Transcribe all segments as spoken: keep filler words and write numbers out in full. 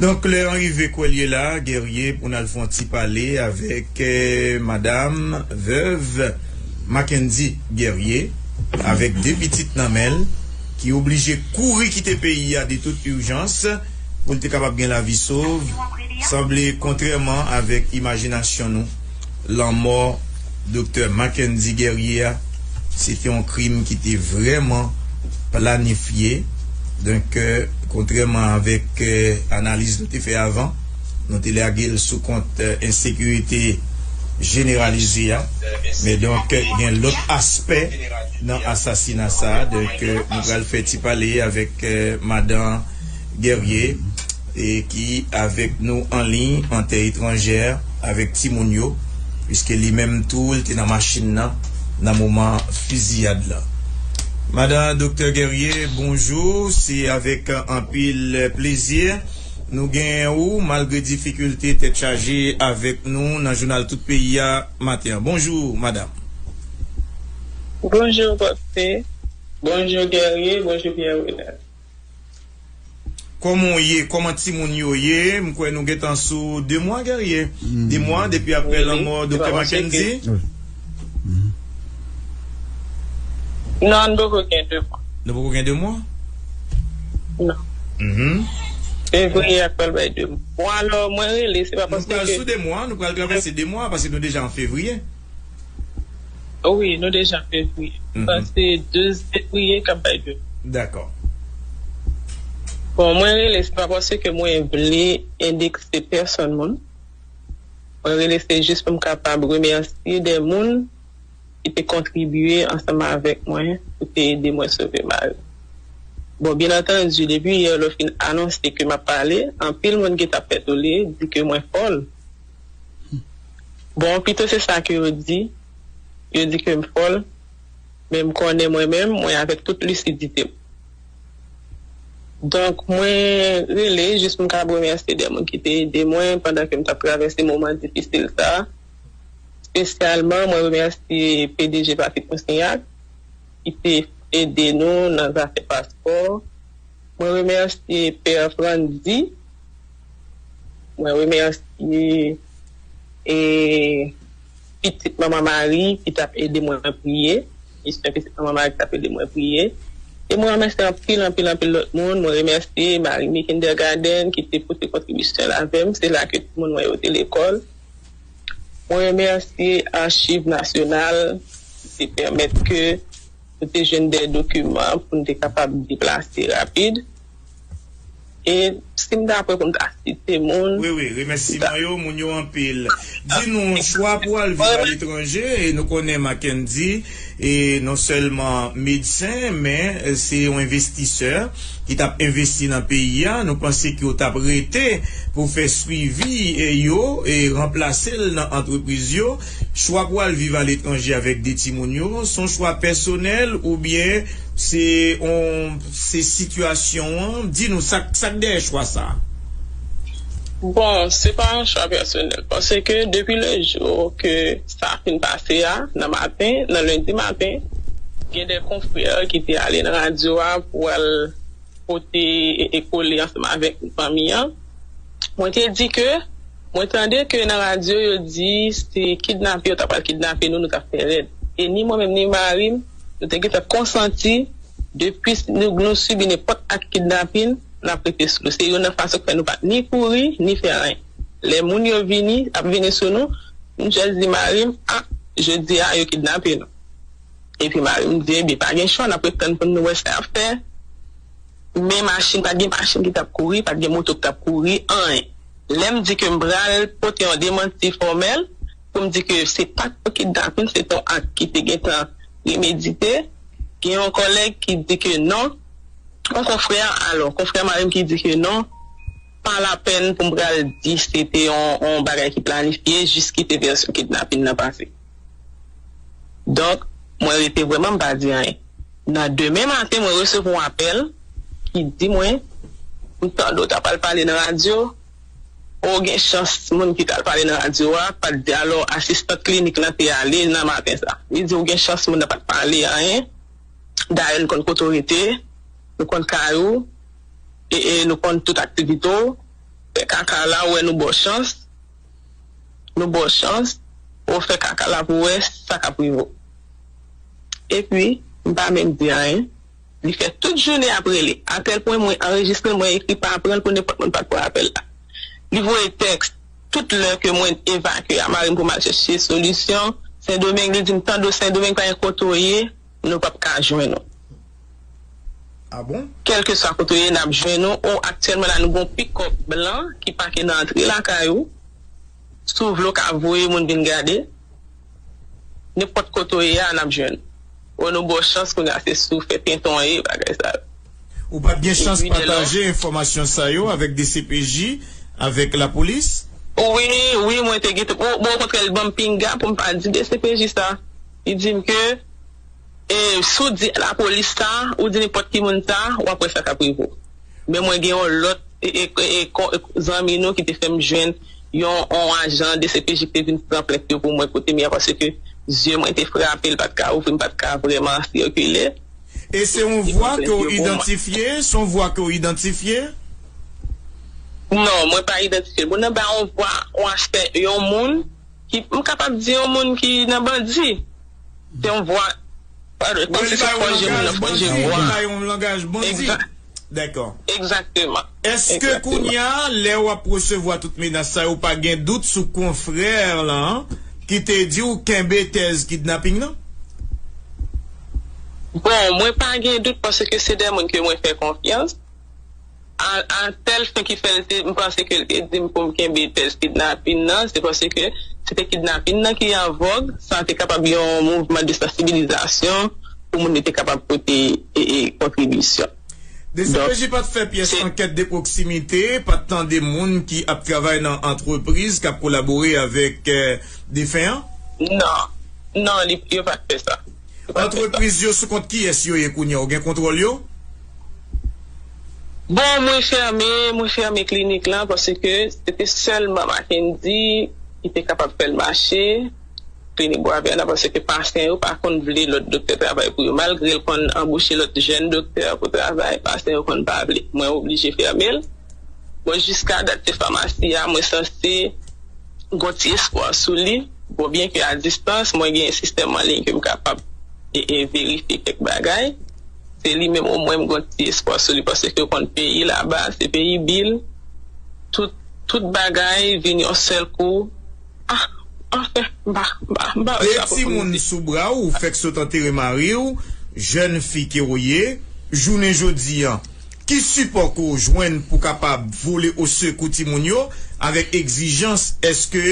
Donk, lè an rive kwè l ye la, Guerrier, pou n al fè yon ti pale avèk, eh, madam, veuve Mackendy Guerrier, avèk de pitit nan men l, ki oblije kouri kite peyi a de tout ijans pou l te kapab gen lavi sov. Sanble, kontrèman avèk imajinasyon nou, lanmò Doktè Mackendy Guerrier a, se te yon krim ki te vrèman planifye. Donk, eh, kontrèman avèk, eh, analiz nou te fè avan, nou te lage l sou kont, eh, ensekirite jeneralize a. Men donk, gen lòt aspè nan asasina sa a. Donk, eh, nou pral fè ti pale avèk, eh, madan Guerrier, e ki avèk nou an liy, an tè etranjè, avèk timoun yo, piske li menm tou, li te nan machin nan, nan moman fiziyad la. Madan Doktè Guerrier, bonjou. Se avèk anpil plezi nou genyen ou, malgre difikilte, tèt chaje, avèk nou nan jounal Tout Peyi a maten an. Bonjou, madanm. Bonjou, Pòp P. Bonjou, Guerrier. Bonjou, Pierre Renald. Kòman w ye? Kòman timoun yo ye? M kwè nou gentan sou de mwa, Guerrier. De mwa depi apre lanmò Doktè Mackendy? Non, n poko gen de mwa. Nou poko gen de mwa? Non. Mhm. Fevriye a pral bay de mwa. Bon, alò, mwen rele, se pa paske... Nou pral sou de mwa, nou pral travèse de mwa, paske nou deja an fevriye. Wi, nou deja fevriye. Sa se douz fevriye k ap bay de. Dakò. Bon, mwen rele, se pa paske mwen vle endekse pèsonn moun. Mwen rele, se jis pou m kapab remèsye de moun ki te kontribye ansanm avèk mwen pou te ede mwen sove mari m. Bon, byen antandi, depi yè lè w fin anonse ke m ap pale, anpil moun gentan fè tole, di ke mwen fòl. Bon, pito se sa ke yo di. Yo di ke m fòl, men m konnen mwen menm, mwen avèk tout lisidite m. Donk, mwen rele jis pou m kapab remèsye de moun ki te ede mwen pandan ke m t ap travèse moman difisil sa a, espesyalman, mwen remèsye P D G Patrick Consignac, ki te ede nou nan zafè paspò. Mwen remèsye Pè Frandy. Mwen remèsye, e, pitit Manman Mari ki t ap ede mwen priye. Misyon pitit Manman Mari ki t ap ede mwen priye. E mwen remèsye anpil, anpil, anpil lòt moun. Mwen remèsye Marie-Mie Kindergarten ki te pote kontribisyon l avè m. Se la ke timoun mwen yo te lekòl. Mwen remèsye Achiv Nasyonal ki te pèmèt ke nou te jwenn de dokiman pou n te kapab deplase rapid. E si m ta pran pou m ta site moun, wi, wi, remèsiman yo, moun yo anpil. Di nou, chwa pou al viv aletranje, e nou konnen Mackendy, e non sèlman medsen, men, e, se yon envestisè ki t ap envesti nan peyi a. Nou panse ke w t ap rete pou fè swivi, e, yo, e ranplase l nan antrepriz yo. Chwa pou al viv aletranje avèk de timoun yo, se yon chwa pèsonèl oubyen se yon, se sitiyasyon an? Di nou sa k, sa k dèyè chwa sa a. Bon, se pa yon chwa pèsonèl, paske depi le jou ke sa fin pase a, nan maten, nan lendi maten, gen de konfrè ki te ale nan radyo a pou al pote e, e kole ansanm avèk fanmi an. Mwen te di ke, mwen tande ke nan radyo yo di se kidnape, yo ta pral kidnape nou, nou ta fè rèd. E ni mwen menm, ni mari m, nou te gentan konsanti, depi nou, nou sibi nenpòt ak kidnapin, n ap rete sou li. Se youn nan fason k fè nou pa t ni kouri, ni fè anyen. Lè moun yo vini, ap vini sou nou, m jis di mari m, a, jodi a, yo kidnape nou. Epi mari m di, ebyen, pa gen chwa, n ap ret tann pou n wè sa y ap fè. Men machin, pa t gen machin ki t ap kouri, pa t gen moto ki t ap kouri, anyen. Lè m di ke m pral pote yon demanti fòmèl, pou m di ke se pa t yon kidnapin, se t yon ak ki te gentan premedite, gen yon kòlèg ki di ke non, yon konfrè, alò, konfrè mari m ki di ke non, pa lapèn pou m pral di se te yon, yon bagay ki planifye, jis kite vèsyon kidnapin nan pase. Donk, mwen rete vrèman, m pa di anyen. Nan demen maten, mwen resevwa yon apèl ki di mwen, m tande w t ap al pale nan radyo, o gen chans moun ki t al pale nan radyo a, pa t di, alò, asistant klinik lan te ale nan maten sa. Li di, o gen chans moun nan pa t pale anyen. Dayè, nou konn kote w rete, nou konn kay ou, e, e nou konn tout aktivite w. fè kaka la, ou wè nou ba w chans, nou ba w chans, ou fè kaka la pou w wè sa k ap rive w. Epi, m pa menm di anyen. Li fè tout jounen ap rele. Atèl pwen mwen anrejistre l, mwen ekri pa pran l pou nenpòt moun pa t pran apèl la. Li voye tèks tout lè ke mwen evakye a mari m pou m al chèche solisyon. Sendomeng, li di m, "Tande w, Sendomeng pa gen kote w ye, nou p ap ka jwenn ou." Ah bon? Kèlkeswa kote w ye, n ap jwenn ou. Ou aktyèlman la, nou gen yon pikòp blan ki pake nan antre lakay ou. Si w vle, w ka voye moun vin gade. Nenpòt kote w ye a, n ap jwenn ou. Ou nou ba w chans kounye a, se si w fè penton an ye, bagay sa yo. Ou pa t gen chans pataje enfòmasyon sa yo avèk D C P J, avèk lapolis? Wi, wi, mwen te gentan. Bon, bon, okontrè, l ban m pinga pou m pa di D C P J sa. Li di m ke, e, si w di lapolis sa, ou di nenpòt ki moun sa, w ap wè sa k ap rive w. Men mwen gen yon lòt, e, e, e, e, ko- zanmi nou ki te fè m jwenn yon, yon ajan D C P J ki te vin pran plent yo pou mwen kote m ye a, paske zye mwen te frape, l pa t ka ouvri, m pa t ka vrèman sikile. E se yon vwa ke w idantifye? Se yon vwa ke w idantifye? Non, mwen pa idantifye l. Bon, nan ba yon vwa, yon aspè, yon moun ki, m kapab di yon moun ki nan bandi. Se yon vwa, padon, kòmsi se fò je moun nan fò je vwa. Yon langaj bandi. Dakò. Egzakteman. Èske kounye a, lè w ap resevwa tout menas sa yo, ou pa gen dout sou konfrè w lan ki te di w kenbe tèz kidnaping nan? Bon, mwen pa gen dout paske se de moun ke mwen fè konfyans. A, a tèl fen ki fè l te, m panse ke l te di m pou m kenbe tèz kidnapin nan, se paske se te kidnapin nan ki an vòg, sa te kapab yon mouvman de sansibilizasyon pou moun yo te kapab pote e, e, kontribisyon. D C P J pa t fè pyès ankèt de pwoksimite, pa t tande moun ki ap travay nan antrepriz k ap kolabore avèk, eh, defen an? Non. Non, li, yo pa t fè sa. Antrepriz yo sou kont kiyès yo ye kounye a? Ou gen kontwòl yo? Bon, mwen fèmen, mwen fèmen klinik lan paske se te sèlman Mackendy ki te kapab fè l mache. Klinik Bwavè an nan, paske pasyan yo pa konn vle lòt doktè travay pou yo. Malgre l konn anboche lòt jèn doktè pou travay, pasyan yo konn pa vle. Mwen oblije fèmen l. Bon, jiska dat, se famasi a, mwen sanse gon ti espwa sou li. Bon, byenke a distans, mwen gen sistèm an liy ke m kapab e, e verifye kèk bagay. Se li menm omwen m gon ti espwa sou li, paske yo konn peyi laba, se peyi bil. Tout, tout bagay vin yon sèl kou. Ah, anfen, m pa, m pa, m pa wè sa pou m di. De timoun sou bra w, ou fèk sot antere mari w, jèn fi ke w ye, jounen jodi an, ki sipò ke w jwenn pou kapab vole osekou timoun yo avèk egzijans? Èske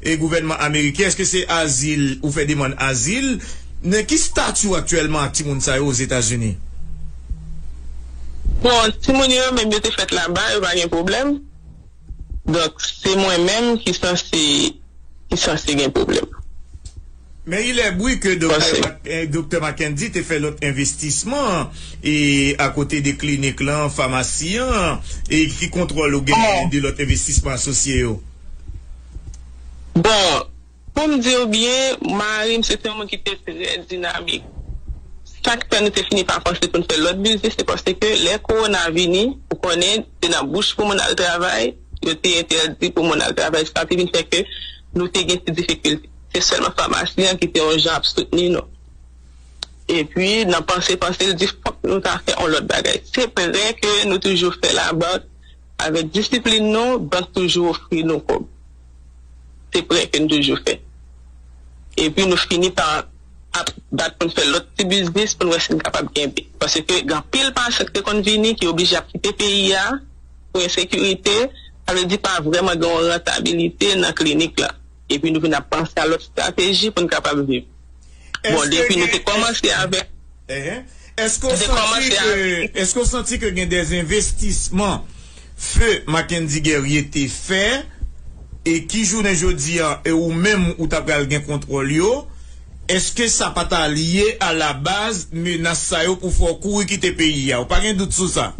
e gouvènman ameriken, èske se azil, ou fè demann azil? Nan ki stati w aktyèlman ak timoun sa yo Ozetazini? Bon, timoun yo menm yo te fèt laba, yo pa gen pwoblèm. Donk, se mwen menm ki sanse, ki sanse gen pwoblèm. Men il est bri ke doktè Mac- eh, doktè Mackendy te fè lòt envestisman e akote de klinik lan, famasi an, e ki kontwòl ou gen de lòt envestisman asosye yo? Bon, pou m di w byen, mari m se te yon moun ki te trè dinamik. Sa k fè nou te fini pa panse pou n fè lòt biznis, se paske lè kowona vini, ou konnen, se nan bouch pou moun al travay, yo te entèdi pou moun al travay. Sa te vin fè ke nou te gen ti difikilte. Se sèlman famasi an ki te yon jan ap soutni nou. Epi, nan panse, panse, l di, "Fòk nou ta fè yon lòt bagay." Se vrè ke nou toujou fè labank, avèk disiplin nou, bank toujou ofri nou kòb. Se prè ke n toujou fè. Epi nou fini pa ap bat pou n fè lòt ti biznis pou n wè si n kapab kenbe. Paske gen anpil pasyan ki te konn vini ki oblije ap kite peyi a pou ensekirite, sa vle di pa vrèman gen yon rantabilite nan klinik la. Epi nou vin ap panse a lòt estrateji pou n kapab viv. Bon, depi nou te kòmanse avèk Èske w santi ke, èske w santi ke gen de envestisman Feu Mackendy Guerrier te fè e ki jounen jodi a e ou menm ou ta pral gen kontwòl yo, èske sa pa ta lye alabaz menas sa yo pou fè w kouri kite peyi a? Ou pa gen dout sou sa?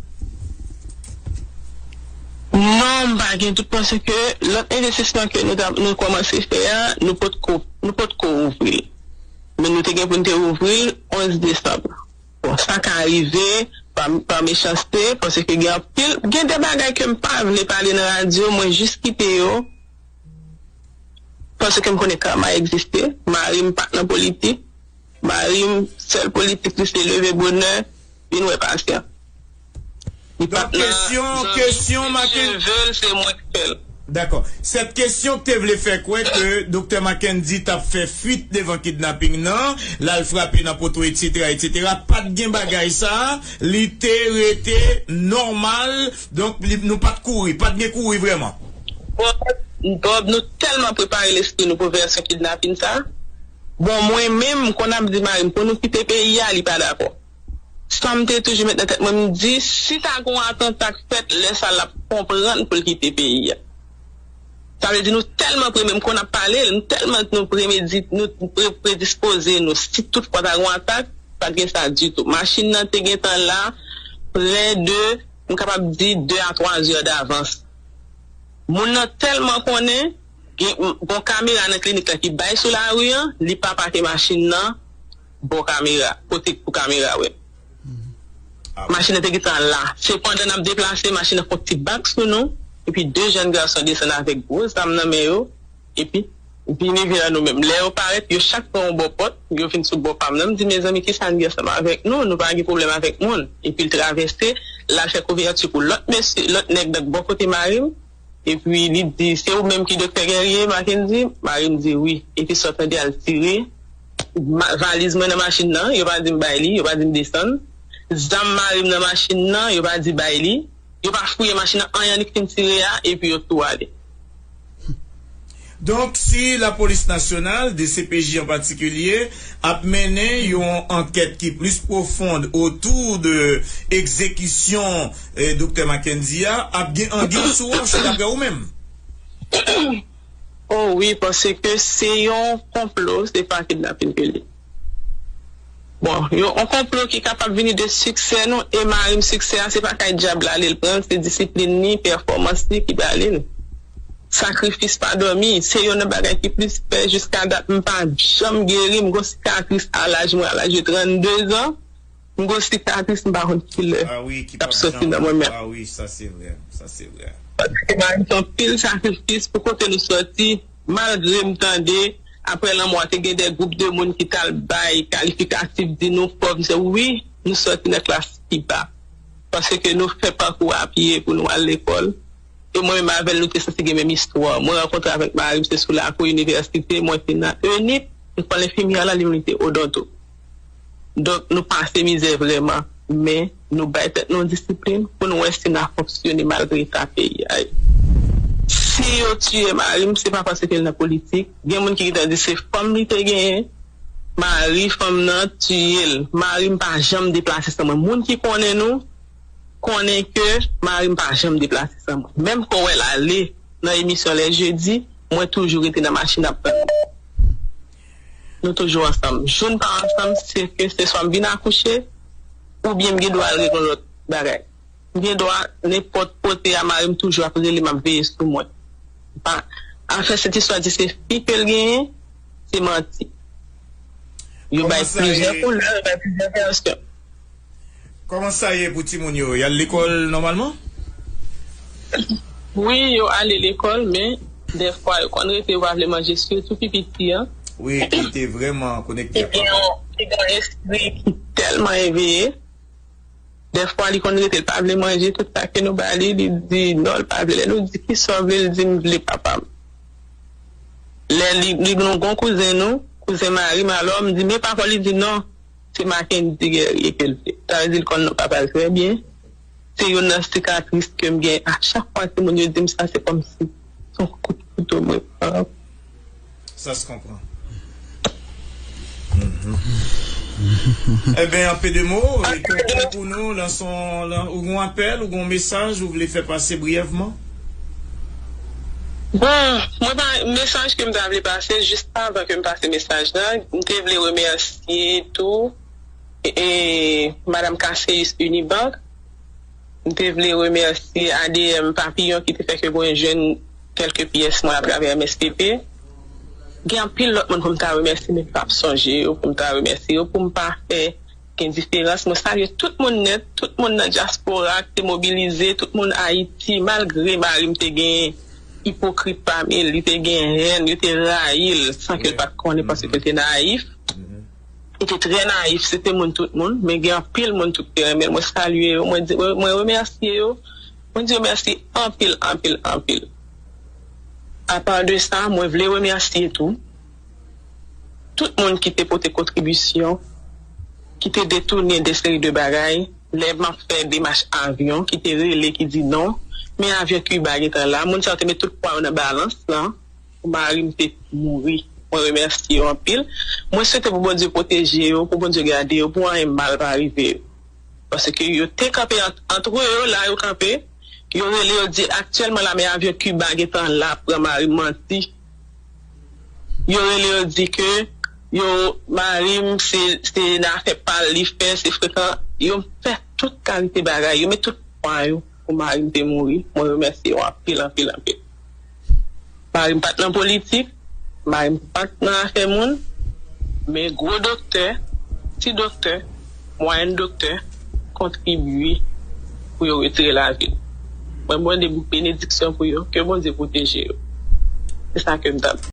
Non, m pa gen dout paske lòt envestisman ke nou ta, nou kòmanse fè a, nou potko, nou potko ouvri l. Men nou te gen pou n te ouvri l onz desanm. Bon, sa ka rive, pa, pa mechanste, paske gen anpil, gen de bagay ke m pa vle pale nan radyo, mwen jis kite yo, paske m konnen kama egziste, mari m pa t nan politik, mari m sèl politik li se leve bonè, vin wè pasyan. Li pa t nan kesyon, kesyon Macken- cheve l, se mwen k fè l. Dakò. Sèt kesyon k te vle fè kwè ke Doktè Mackendy t ap fè fuit devan kidnaping nan, l al frape nan poto, etsetera, etsetera. Pa t gen bagay sa, li te rete nòmal, donk li, nou pa t kouri, pa t gen kouri vrèman. Bob, Bob, nou tèlman prepare lespri nou pou vèsyon kidnaping sa. Bon, mwen menm, m konn ap di mari m, pou nou kite peyi a, li pa dakò. Sa m te toujou met nan tèt mwen, m di, si ta gon atanta k fèt, lè sa l ap konprann pou l kite peyi a. Sa vle di nou tèlman pre, menm kon ap pale, nou tèlman nou premedit, nou pre, predispoze nou. Si toutfwa ta gon atak, pa t gen sa ditou. Machin nan te gentan la, prè de, m kapab di, de a twa zè davans. Moun nan tèlman konnen, gen, gon kamera nan klinik la ki bay sou lari an, li pa pake machin nan bò kamera, kote pou kamera wè. Machin nan te gentan la. Se pandan n ap deplase, machin nan fè yon ti bak sou nou. Epi de jèn gason desann avèk gwo zam nan men yo. Epi vini vè nou menm. Lè yo parèt, yo chak pran yon bò pòt, yo vin sou bò pa m nan. M di, mezanmi, kisa n gen ansanm avèk nou? Nou pa gen pwoblèm avèk moun. Epi l travèse, l al fè kouvèti pou lòt mesye, lòt nèg nan bò kote mari m. Epi li di, se ou menm ki Doktè Guerrier, Mackendy? Mari m di, wi. Epi sa w tande al tire. Ma, valiz mwen nan machin nan, yo pa di m bay li, yo pa di m desann. Zam mari m nan machin nan, yo pa di bay li. Yo pa fouye machin nan, anyen annik fin tire a, epi yo tou ale. Donk, si Lapolis Nasyonal, D C P J an patikilye, ap mennen yon ankèt ki plis pwofond otou de egzekisyon, eh, Doktè Mackendy a, ap gen angi sou wòch, daprè ou menm? Oh wi, paske se yon konplo, se pa kidnapin ke li. Bon, yon, yon konplo ki kapab vini de siksè nou, e mari m siksè a, se pa kay dyab la li l pran l, se disiplin li, pèfòmans li ki ba li l. Sakrifis pa dòmi, se youn nan bagay ki plis pè jiska dat, m pa janm geri, m gon sikatris a laj mwen, a laj de trannde zan, m gon sikatris, m pa konn kilè. Ah wi, ki p ap soti nan mwen menm. Ah wi, sa se vrè, sa se vrè. Paske mari m fè anpil sakrifis pou kote nou soti, malgre m tande, apre lanmò a, te gen de gwoup de moun ki t al bay kalifikatif, di nou pòv, se wi, nou soti nan klas ki ba. Paske nou fè pakou a pye pou nou al lekòl. E mwen menm avè l, nou te sanse gen menm istwa. Mwen rankontre avèk mari m, se sou lakou inivèsite, mwen te nan ENIP, lekòl enfimyè la, li menm li te odonto. Donk, nou pase mizè vrèman, men nou bay tèt nou disiplin pou nou wè si n a fonksyone malgre eta peyi a ye. Si yo tiye mari m, se pa paske l nan politik. Gen moun ki gentan di se fanm li te genyen, mari fanm nan tiye l. Mari m pa janm deplase san mwen. Moun ki konnen nou, konnen ke mari m pa janm deplase san mwen. Menm ke w wè l ale nan emisyon lè jedi, mwen toujou rete nan machin ap tann li. Nou toujou ansanm. Jou n pa ansanm, se ke se swa m vin akouche, oubyen m gen dwa al regle yon lòt bagay. M gen dwa, nenpòt kote a, mari m toujou ap rele m, ap veye sou mwen. Pa, afè sèt istwa di se fi ke l genyen, se manti. Yo bay plizyè koulè, yo bay plizyè vèsyon. Kòman sa ye pou timoun yo? Y al lekòl nòmalman? Wi, yo ale lekòl, men dèfwa yo konn rete, yo pa vle manje, sitou pi piti an. Wi, ki te vrèman konekte ak papa. Ki gen yon, ki gen yon espri ki tèlman eveye. Dèfwa, li konn rete, l pa vle manje, tout sa ke nou ba li, li di non, l pa vle. Lè nou di, kisa w vle, l di, m vle papa m. Lè li, li nou gon kouzen nou, kouzen mari m, alò, m di, men papa w, li di non, se Mackendy Guerrier ke l vle. Sa vle di l konn non papa l trè byen. Se youn nan sikatris ke m gen. A chak fwa timoun yo di m sa, se kòmsi se yon kout kouto mwen pran. Ça se comprend. Mhm. Ebyen, an pe de mo, e, pou, pou nou, lanse yon, lan-, ou gon apèl, ou gon mesaj, ou vle fè pase briyèvman? Bon, mwen pa, mesaj ke m ta vle pase, jis avan ke m pase mesaj la, m te vle remèsye tou, e, e, Madam Casseus Unibank, M te vle remèsye A D M Papillon ki te fè ke mwen jwenn kèlke pyès mwen atravè M S P P. Gen anpil lòt moun pou m ta remèsye, men m p ap sonje yo, pou m ta remèsye yo, pou m pa fè gen diferans. Mwen salye tout moun nèt, tout moun nan dyaspora ki te mobilize, tout moun Ayiti, malgre mari m te gen ipokrit pami l, li te gen hèn, yo te rayi l san ke l pa t konnen paske l te nayif. Li te trè nayif, se te moun tout moun, men gen anpil moun tou ki te renmen l. Mwen salye yo, mwen di, mwen, mwen remèsye yo, mwen di yo mèsi anpil, anpil, anpil. Apa de sa, mwen vle remèsye tou tout moun ki te pote kontribisyon, ki te detounen de seri de bagay. Lè m ap fè demach avyon, ki te rele, ki di non, men avyon Kiba gentan la. Moun sa yo te met tout pwa yo nan balans lan pou mari m te mouri. Mwen remèsye yo anpil. Mwen swete pou Bondye pwoteje yo, pou Bondye gade yo, pou anyen mal pa rive yo. Paske yo te kanpe ant, antre yo, la yo kanpe, yo rele, yo di aktyèlman la, men avyon Kiba gentan la, pran mari m, manti. Yo rele, yo di ke yo, mari m, se, se nan afè pa l li fè, se frekan. Yo fè tout kalite bagay, yo met tout pwa yo pou mari m te mouri. Mwen remèsye yo anpil, anpil, anpil. Mari m pa t nan politik, mari m pa t nan afè moun, men gwo doktè, ti doktè, mwayèn doktè kontribye pou yo retire lavi l. Mwen mande benediksyon pou yo, ke Bondye pwoteje yo. Se sa ke m t ap di.